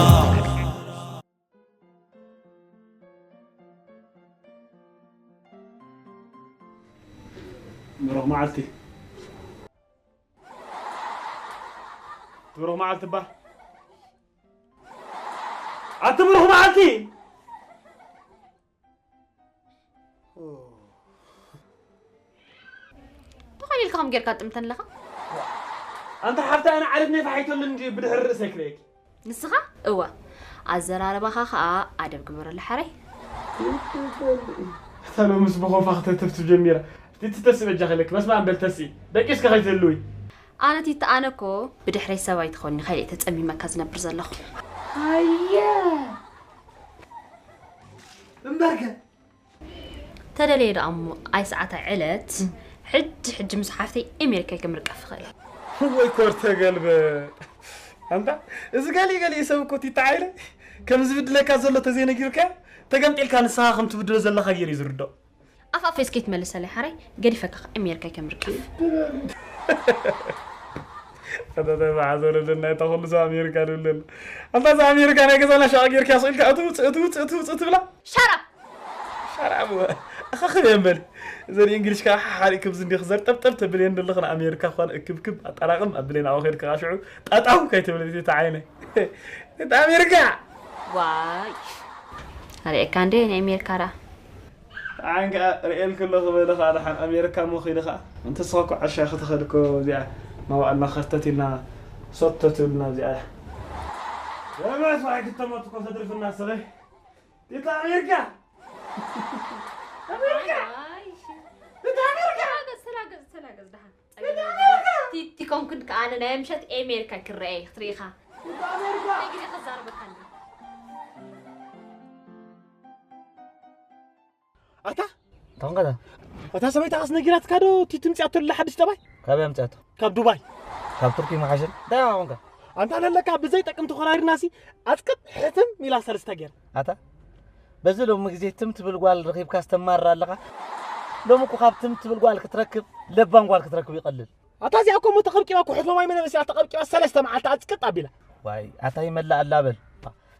ብሩኽ መዓልቲ። ብሩኽ መዓልቲ እባ። ኣቲ ብሩኽ መዓልቲ። ተቐሊልካ ከም ጌርካ ጥምተን ኣለኻ። ኣንታ ሓፍታ፣ ኣነ ዓለትነይ ፋሒቶሉ እንጂ ብድሕሪ ርእሰይ ክርእየኪ። ንስኻ? እወ። ኣዘራርባኻ ኸኣ ኣደብ ግበረሉ ሓራይ። እታ ሎምስ ብኾፋ ክተተፍትፍ ጀሚራ። እቲ ትተሲ በጃ ከለኪ፣ በስመ ኣብ በል ተሲ። ደቂስኪ ከይትህልዊ። ኣነ ቲቲ፣ ኣነ እኮ ብድሕረይ ሰብ ኣይትኾኒ፣ ከይደ ተጸሚመካ ዝነብር ዘለኹ። ሃየ። እምበርከ? ተደልየ ደኣ እሞ፣ ኣይ ሰዓት ኣይ ዕለት፣ እም። ሕጂ፣ ሕጂ ምስ ሓፍተይ ኣሜሪካ ከምርቀፍ እኽእል። ወይ ኮር ተገልበጥ። ኣንታ፣ እዚ ገሊኡ ገሊኡ ሰብ እኮ ቲታ ዓይለ፣ ከም ዝብድለካ ዘሎ ተዘይነጊርካ፣ ተገምጢልካ ንስኻ ከም ትብድሎ ዘለኻ ገይሩ እዩ ዝርድኦ። ኣፍ ኣፈይ እስከ ይትመልሰለይ ሓራይ፣ ገዲፈካ ከኣ ኣሜሪካ ከምርቀፍ። ኣታ፣ ኣታ፣ መሓዘ ወለደና፣ እታ ኩሉ ሰብ ኣሜሪካ ድብለና። ኣንታ፣ እዛ ኣሜሪካ ናይ ገዛና ሻቕ ጌርካ ስቕ ኢልካ፣ እትውፅ፣ እትውፅ፣ እትውፅ ትብላ። ሻራብ! ሻራብ! ኣኻኽብ እየን በሊ። እዘን እንግሊሽ ከዓ ሓሓር እክብ ዝንዲ ክዘር ጠብጠብ ተብል እየን ዘለኽን ኣሜሪካ ኳን እክብክብ ኣጠራቕም ኣብለይ ናብኡ ከይድካ ሽዑ ጠጠው ከይትብል እቲ ተዓይነ። እቲ ኣሜሪካ! ዋይ! ኣርእየካ እንደ ናይ ኣሜሪካ ራ። ዓን ከዓ ርእየልክ ኣለኹ በለ ከዓ ደሓን ኣሜሪካ እሞ ኸይደ ከዓ። እንተ ስኻ እኮ ዓሻ ክትኸድ እኮ እዚኣ መዋእልና ኸርተት ኢልና ሶቶ ትብልና እዚኣ። ለማስ ዋይ ክተመቱ ኮሰድር ፍናሰለ ዲታ ኣሜሪካ ኣሜሪካ ኣይ፣ እሺ። ዲታ ኣሜሪካ ተላገዝ፣ ተላገዝ፣ ተላገዝ፣ ደሓን። ጸገም የለን። ቲቲ ኮንኩን ከኣ ኣነ ናይ ምሸት ኤሜሪካ ክረኤ ክትሪኢኻ። ዲታ ኣሜሪካ ናይ ግዜ ክዛረበካ እንዲ። ኣታ ተንቀዳ እታ ሰበይቲ ኣስ ነጊራትካ ዶ ቲቲ ምጽኣቶ ለሓድሽ ጠባይ ካበይ ኣምጻቶ? ካብ ዱባይ ካብ ቱርኪ መሓሸን እንታይ ኣኾንካ? ኣንታ ለለካ ብዘይ ጠቅም ተኾራሪናሲ ኣጽቅጥ ሕትም ኢላ ሰለስተ ገይር ኣታ በዚ ሎሚ ግዜ ትም ትብል ጓል ረኺብካ ስተማርር ኣለኻ። ሎሚ እኮ ካብ ትም ትብል ጓል ክትረክብ ለባም ጓል ክትረክብ ይቐልል። ኣታ እዚኣ እኮ እሞ ተቐብቂባ እኮ ሕትሞ ማይ መነ መሲላ ተቐብቂባ ሰለስተ መዓልቲ ኣጽቅጥ ኣቢላ። ዋይ ኣታ ይመላእ ኣላ በል።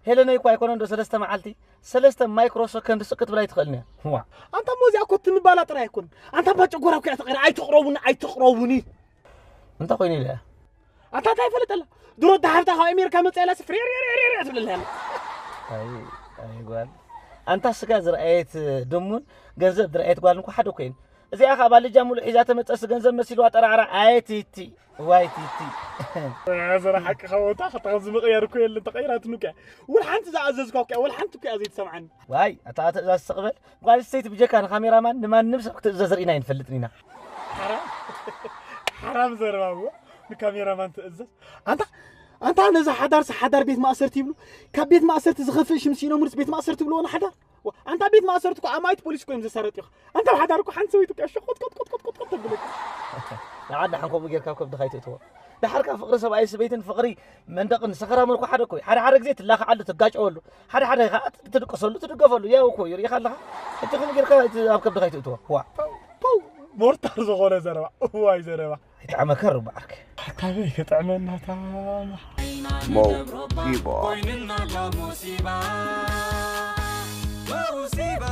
ሄለነይ እኮ ኣይኮነን ዶ ሰለስተ መዓልቲ ሰለስተ ማይክሮ ሰከንድ ስቅ ክትብላ ኣይትኽእልን እያ። ዋ ኣንታ እሞ እዚኣ እኮ ትምባላ ጥራይ ኣይኮን ኣንታ እባ ጨጎራ እኮ እያ ተቐይራ ኣይትቕረቡኒ ኣይትቕረቡኒ። እንታይ ኮይኑ ኢለ እያ ኣታ እንታይ ይፈልጠላ ድሮ እታ ሓፍታ ካብ ኣሜሪካ መፅያ ኢላሲ ፍሬርርርር ትብለላ ያለ ኣይ ኣይ ጓል ኣንታ ስጋ ዝረኣየት ድሙን ገንዘብ ዝረኣየት ጓል እንኳ ሓደ እኮ እየን። እዚኣ ከዓ ባልጃ ሙሉእ ሒዛ ተመፀሲ ገንዘብ መሲልዋ ጠራዕራ ኣየ ቲቲ ዋይ ቲቲ ዘረ ሓቂ ካወታ ከታ ከምዚ ምቕያር እኮ የለን ተቐይራትኒ እኮ እያ ወላ ሓንቲ ዝኣዘዝኳ እኮ እያ ወላ ሓንቲ እኮ እያ ዘይትሰምዓኒ ዋይ ኣታ ትእዛዝ ስቕበል ጓል ስተይቲ ብጀካ ንካሜራማን ንማንም ሰብ ክትእዘዝ ርኢና ኣይንፈልጥን ኢና ሓራም ሓራም ዘረባ እዎ ንካሜራማን ትእዘዝ ኣንታ ኣንታ ነዛ ሓዳር ሓዳር ቤት ማእሰርቲ ይብሉ ካብ ቤት ማእሰርቲ ዝኸፍእ ሽም ሲኖ ሙርስ ቤት ማእሰርቲ ይብልዎ ንሓዳር ዋ፣ ኣንታ ቤት ማእሰርቲ እኮ ኣማኢት ፖሊስ እኮ እዮም ዘሳረጢኻ ኣንታ ሓዳር እኮ ሓንቲ ሰበይቲ እኮ እያ ሸቆጥ ቆጥ ቆጥ ቆጥ ቆጥ ቆጥ ተብለካ ንዓድ ንሓን ከምኡ ጌርካ ኣብ ከብድኻ ኣይትእትዎ ደሓርካ ፍቕሪ ሰብኣይ ሰበይትን ፍቕሪ መንደቕን ሰኸራመልኩ ሓደ እኮ እዩ ሓደ ሓደ ግዜ ትላኸዓሉ ትጋጨወሉ ሓደ ሓደ ከዓ ትድቅሰሉ ትድገፈሉ ያው እኮ እዩ ርኢኻ ኣለኻ ሕጂ ከምኡ ጌርካ ኣብ ከብድኻ ኣይትእትዎ ዋ ሞርታር ዝኾነ ዘረባ እዋይ ዘረባ ይጥዕመካ ሩባ ዓርከይ ኣታ በይ ክጥዕመና እታ ሞሲባ ኮይንና ዳ ሞሲባ ሞሲባ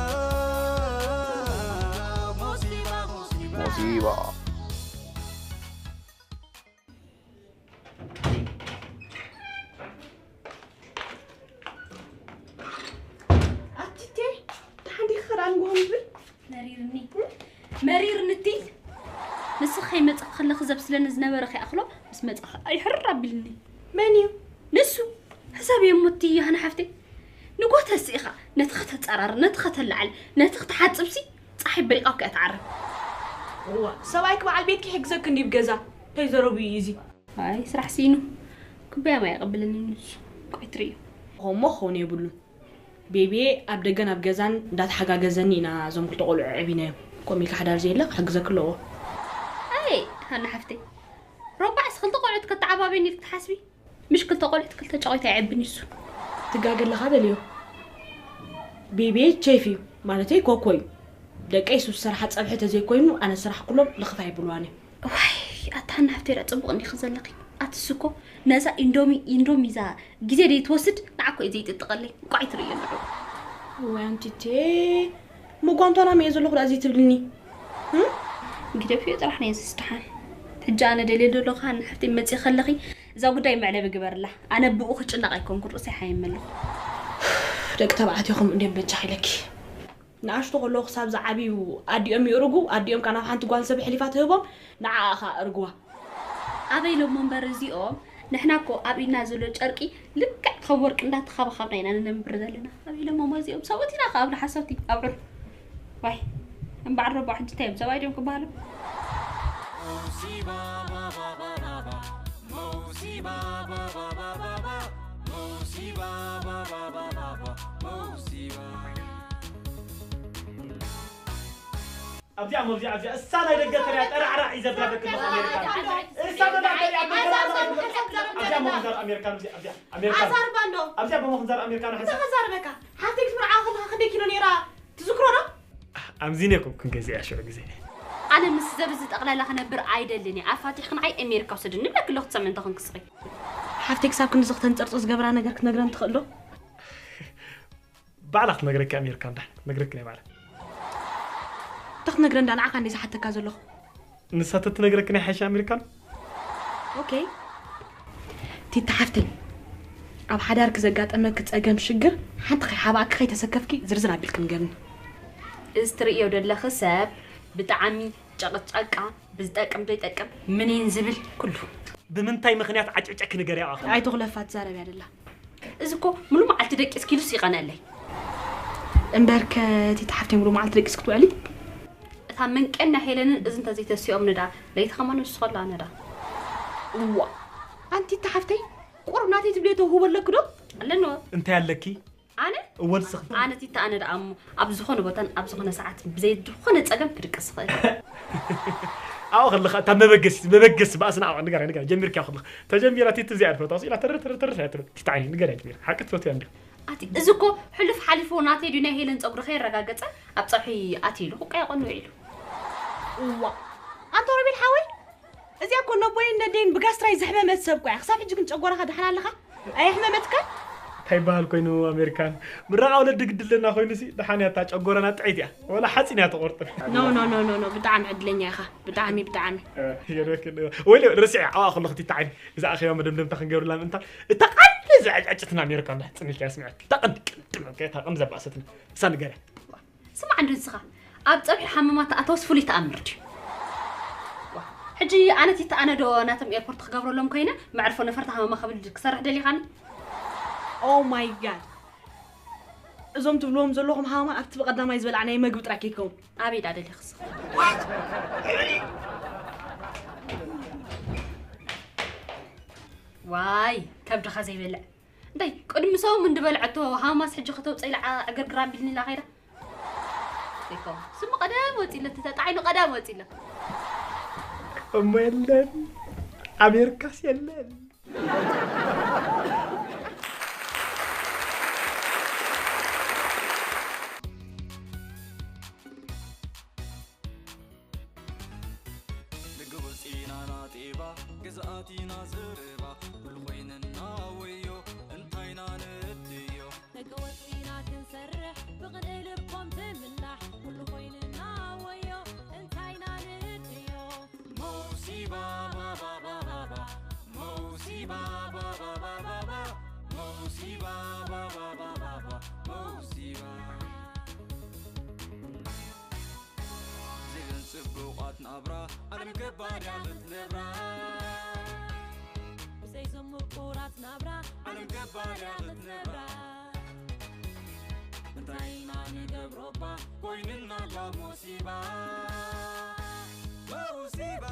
ሞሲባ ሞሲባ ሞሲባ ኣቲቴ ደሓን ዲኺ ክዳን ጎሆን ይብል መሪርኒ መሪርኒ እቲ ንስኺ ከይመፅኺ ከለኺ ዘብስለኒ ዝነበረ ከይኣኽሎ ምስ መፃኺ ኣይሕርር ኣቢልኒ መን እዩ ንሱ ሕሳብ እየ እሞ እቲ ያህና ሓፍተይ ንጎተ ስኢኻ ነቲ ከተፃራሪ ነቲ ከተላዕል ነቲ ክትሓፅብሲ ፀሓይ በሪቓ እኮ እያ ትዓርብ እዋ ሰብኣይኪ በዓል ቤትኪ ይሕግዘኪ እንድዩ ብገዛ እንታይ ዘረቡ እዩ እዚ ኣይ ስራሕ ስኢኑ ክበያ ማይ የቐብለኒ ንሱ ቆይ ትርእዩ እሞ ክኸውን የብሉን ቤቢየ ኣብ ደገን ኣብ ገዛን እንዳተሓጋገዘኒ ኢና እዞም ክልተ ቆልዑ ኣዕቢናዮም ከምኡ ኢልካ ሓዳር ዘየለ ክሕግዘኪ ኣለዎ ኣይ ሃና ሓፍተይ ረባዕስ ክልተ ቆልዑት ከተዓባብየኒ ኢልኪ ትሓስቢ ምሽ ክልተ ቆልዑት ክልተ ጨቆይታ የዕብን ይሱ ትጋገ ኣለኻ በልዮ ቤቢየ ቼፍ እዩ ማለተይ ኮኮ እዩ ደቀይ ሱስ ዝሰርሓ ፀብሒ ተዘይኮይኑ ኣነ ስራሕ ኩሎም ልኽፍ ኣይብልዋን እዮም ዋይ ኣታ ሃና ሓፍተይ ራ ፅቡቕ እንዲኺ ዘለኺ ኣትስ እኮ ነዛ ኢንዶሚ ኢንዶሚ እዛ ግዜ ደይ ትወስድ ንዓኮ እዩ ዘይጥጥቐለይ እንቋዕ ትርእዮ ነዶ ዋይ ኣንቲቴ መጓንቷና መየ ዘለኹ ዳ ዘይትብልኒ ግደፍዮ ጥራሕ ናይ እንስስ ደሓን ሕጂ ኣነ ደልየ ዘለኹ ሃና ሓፍተይ መፅእ ከለኺ እዛ ጉዳይ መዕለቢ ግበርላ ኣነ ብኡ ክጭነቕ ኣይኮንኩ ርእሰይ ሓየመለኹ ደቂ ተባዕትዮ ከምኡ እንድዮም በጃኺ ኢለኪ ንኣሽቱ ከለዉ ክሳብ ዝዓብዩ ኣዲኦም ይእርጉ፣ ኣዲኦም ከኣ ናብ ሓንቲ ጓል ሰብ ኣሕሊፋ ትህቦም፣ ንዓኣ ከኣ እርግዋ። ኣበይ ኢሎሞ እምበር እዚኦም፣ ንሕና እኮ ኣብ ኢድና ዘሎ ጨርቂ ልክዕ ከም ወርቂ እንዳተኻባኻብና ኢና ንነብር ዘለና። ኣበይ ኢሎሞ እዚኦም፣ ሰብኡት ኢና ከኣ ኣብ ሓሰብቲ ኣብዑር። ዋይ እምበዓል ረቦ ሕጂ እንታይ እዮም ሰብኣይ ድዮም ክበሃሉ? ኣብዚኣ ሞ ኣብዚኣ ኣብዚኣ እሳ ናይ ደገ ተሪያ ጠራዕራዕ እዩ ዘብላ ደቂ ኣሜሪካ እሳ ደላ ተሪያ ኣብዚኣ ሞ ክንዛር ኣሜሪካ ኣብዚኣ ኣብዚኣ ኣሜሪካ ኣዛርባ እንዶ ኣብዚኣ ሞ ክንዛር ኣሜሪካ ንሓሳ ተዛርበካ ሓፍተይ ክትምርዓ ከለካ ክንደይ ኪሎ ነይራ ትዝክሮ ዶ ኣምዚን የኩም ክንገዚኣ ሽዑ ግዜ ኣነ ምስ ዘብዚ ጠቕላላ ክነብር ኣይደልን እየ ኣፋቲሕክን ዓይ ኣሜሪካ ውሰድኒ በክሎ ክትሰምዕ እንተኾን ክስኺ ሓፍተይ ክሳብ ክንዚ ክተንፀርፁ ዝገበራ ነገር ክትነግረን ትኽእል ዶ ባዕላ ክትነግረኪ ኣሜሪካ እንዳ ክትነግረኪ ናይ ባዕላ እንታይ ክትነግረ እንዳ ንዓኻ እንደ ዝሓተካ ዘለኹ ንሳ ተትነግረኪ ናይ ሓይሻ ኣሜሪካ ዶ ኦኬ ቲታ ሓፍተይ ኣብ ሓዳርኪ ዘጋጠመኪ ፀገም ሽግር ሓንቲ ከይሓባእኪ ከይተሰከፍኪ ዝርዝር ኣቢልኪ ንገርኒ እዚ ትርእዮ ዘለኺ ሰብ ብጣዕሚ ጨቕጫቃ ብዝጠቅም ዘይጠቅም ምኒን ዝብል ኩሉ ብምንታይ ምኽንያት ዓጭዕጨኪ ንገርያ ኣኸ ኣይትኹለፋ ትዛረብ እያ ደላ እዚ እኮ ሙሉ መዓልቲ ደቂስኪ ኢሉስ ይቐነለይ። እምበርከ ቲቲ ሓፍተይ፣ ሙሉ መዓልቲ ደቂስኪ ትውዕሊ? እታ መንቀና ሄለንን እዚ እንተዘይተሲኦም ንዳ ለይቲ ከማን ንሱ ከላ ነዳ። እዋ፣ ኣንቲ ቲቲ ሓፍተይ፣ ቁሩብ ናተይ ትብልዮ ተውህቦ ኣለኪ ዶ? ኣለንዎ። እንታይ ኣለኪ? ኣነ? እወ፣ ንስኺ። ኣነ ቲቲ፣ ኣነ ደኣ እሞ ኣብ ዝኾነ ቦታን ኣብ ዝኾነ ሰዓት ብዘይ ዝኾነ ጸገም ክድቅስ ይኽእል። ኣብኣ ከለኻ እታ መበገሲ፣ መበገሲ ባእስና ኣብኣ ንገራ፣ ንገራ፣ ጀሚርኪያ ከለኻ። ተጀሚራ ቲቲ እዚኣ ትፈትዋ፣ ኢላ ተር፣ ተር፣ ተር፣ ተር፣ ተር፣ ቲቲ ዓይኒ፣ ንገራ ጀሚራ። ሓቂ ትፈትውያ እንዲኻ። ኣቲ፣ እዚ እኮ ሕሉፍ ሓሊፉ ናተይ ድዩ ናይ ሄለን ጸጉሪ ከየረጋገጸ ኣብ ጸብሒ ኣትዩ ኢሉ፣ ቁቃ ይቐኑ ኢሉ። እዋ። ኣንታ ሮቤል ሓወይ፣ እዚኣ እኮ ነቦይን ነደይን ብጋስትራይ ዘሕመመት ሰብ እኮ እያ። ክሳብ ሕጂ ግን ጨጎራኻ ደሓን ኣለኻ? ኣየሕመመትካን? እንታይ ይበሃል ኮይኑ ኣሜሪካን? ምረቓ ወለዲ ግድለና ኮይኑሲ፣ ደሓን እያ እታ ጨጎራና ጥዕይቲ እያ። ወላ ሓፂን እያ ተቆርጥም። ኖ፣ ኖ፣ ኖ፣ ኖ፣ ኖ፣ ብጣዕሚ ዕድለኛ ኢኻ። ብጣዕሚ፣ ብጣዕሚ። እ፣ ይገርመኪ፣ ወይለ፣ ርሲዐ፣ ኣብኣ ከለኹ ቲቲ ዓይኒ፣ እዛ ኣኼባ መደምደምታ ክንገብርላ ምእንታን፣ እታ ቀንዲ ዘዕጨጭትና ኣሜሪካ እንዳ ሕፅን ኢልካ ስምዐት። እታ ቀንዲ፣ ቀንዲ፣ እታ ቀንዲ ዘባእሰትና። እሳ ንገርያ። ስማዕ እንዶ ንስኻ፣ ኣብ ጸብሒ ሓመማ ተኣተወስ ፍሉይ ተኣምር ድዩ? ዋ፣ ሕጂ ኣነ ቲቲ፣ ኣነ ዶ ናቶም ኤርፖርት ክገብረሎም ኮይነ፣ መዕርፎ ነፈርቲ ሃመማ ክብል ክሰርሕ ደሊኻኒ? ኦ ማይ ጋድ። እዞም ትብልዎም ዘለኹም ሃማ ኣብቲ ብቐዳማይ ዝበላዕናዮ መግቢ ጥራይ ከይከውን። ኣበይ ደኣ ደሊኽስ? ዋይ፣ ከብድኻ ዘይበልዕ። እንታይ፣ ቅድሚ ሰሙን ዝበልዐቶ ሃማስ ሕጂ ከተውፅእ ኢላ ዓ-፣ ዕግርግር ኣቢልኒ ኢላ ከይዳ? ዘይከውን። ስሙ ቀደም ወፂለ፣ እቲ ተጣዒኑ ቀደም ወፂለ። እሞ የለን፣ ኣሜሪካስ የለን። ንግብፂ ኢና ናጤባ፣ ግዝኣት ኢና ዘረባ፣ ኩሉ ኮይንና ወዮ፣ እንታይና ንእድዮ። ንግብፂ ኢና ክንሰርሕ፣ ብቕንኢ ልቦም ትምላሕ፣ ኩሉ ኮይንና ወዮ፣ እንታይና ንእድዮ። መውሲባ ባባባባባ፣ መውሲባ ባባባባባ፣ መውሲባ ባባባባባ፣ መውሲባ። ብዘይዘን ጽቡቓት ናብራ፣ ዓለም ከባድ እያ ክትነብራ። ብዘይዘን ምቁራት ናብራ፣ ዓለም ከባድ እያ ክትነብራ። እንታይ ኢና ንገብሮ እባ፣ ኮይንና እባ ሞሲባ። ሞሲባ።